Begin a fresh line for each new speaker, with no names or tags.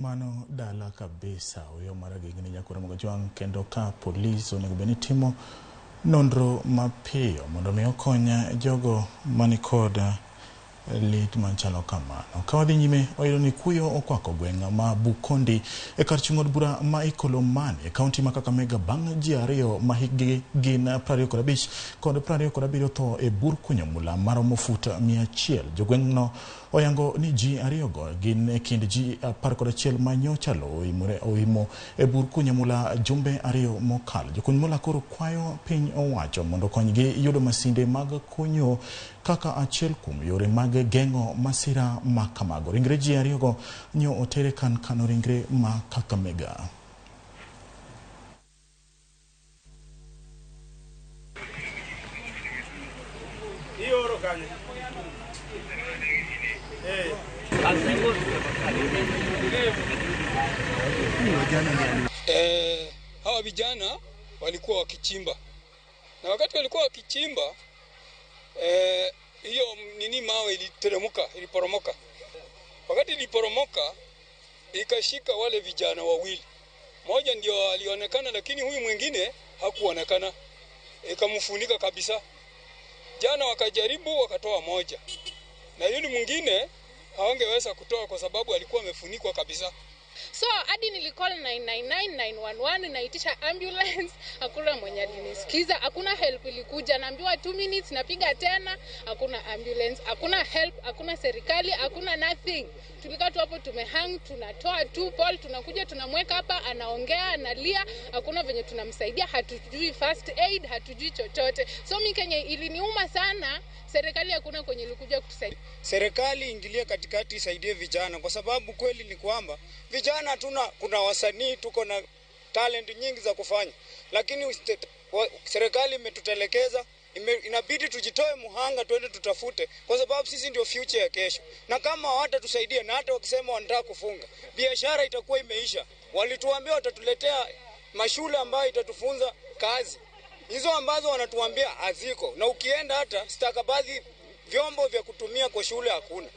Mano dala kabisa oyo mar agengni nyakura Mogajwang' kendo ka polis onego bed ni timo nonro mapiyo mondo mi okony jogo manikod lit machalo kamano. Ka wadhi nyime, wayudo ni kuyo okwako gweng' ma Bukondi e kar chung' od bura ma Ikolomani e kaunti ma Kakamega bang' ji ariyo ma hikgi gin 25 kod 27 tho e bur kunyo mula maromo fut 100. Jogweng'no oyango ni ji ariyogo gin e kind ji 11 ma nyocha lowo oimo e bur kunyo mula jumbe ariyo mokalo. Jokuny mula koro kwayo piny owacho mondo okonygi yudo masinde mag kunyo kaka achiel kuom yore mag geng'o masira ma kamago. Ringre ji ariyogo nyo otere kan kano ringre ma Kakamega.
Hawa vijana walikuwa wakichimba, na wakati walikuwa wakichimba hiyo nini mawe iliteremka, iliporomoka. Wakati iliporomoka ikashika wale vijana wawili, mmoja ndio alionekana, lakini huyu mwingine hakuonekana, ikamfunika kabisa. Jana wakajaribu wakatoa moja, na yule mwingine hawangeweza kutoa kwa sababu alikuwa amefunikwa kabisa.
So hadi nilicall 999 911 naitisha ambulance, hakuna mwenye alinisikiza, hakuna help ilikuja. Naambiwa 2 minutes, napiga tena, hakuna ambulance, hakuna help, hakuna serikali, hakuna nothing. Tulikaa tu hapo tumehang, tunatoa tu Paul, tunakuja tunamweka hapa, anaongea, analia, hakuna venye tunamsaidia, hatujui first aid, hatujui chochote. So mi kenye iliniuma sana, serikali hakuna kwenye ilikuja kutusaidia.
Serikali ingilie katikati, isaidie vijana, kwa sababu kweli ni kwamba vijana hatuna, kuna wasanii, tuko na talent nyingi za kufanya, lakini serikali imetutelekeza. Inabidi tujitoe muhanga, tuende tutafute, kwa sababu sisi ndio future ya kesho. Na kama hawatatusaidia, na hata wakisema wanataka kufunga biashara itakuwa imeisha. Walituambia watatuletea mashule ambayo itatufunza kazi, hizo ambazo wanatuambia haziko, na ukienda hata stakabadhi vyombo vya kutumia kwa shule hakuna.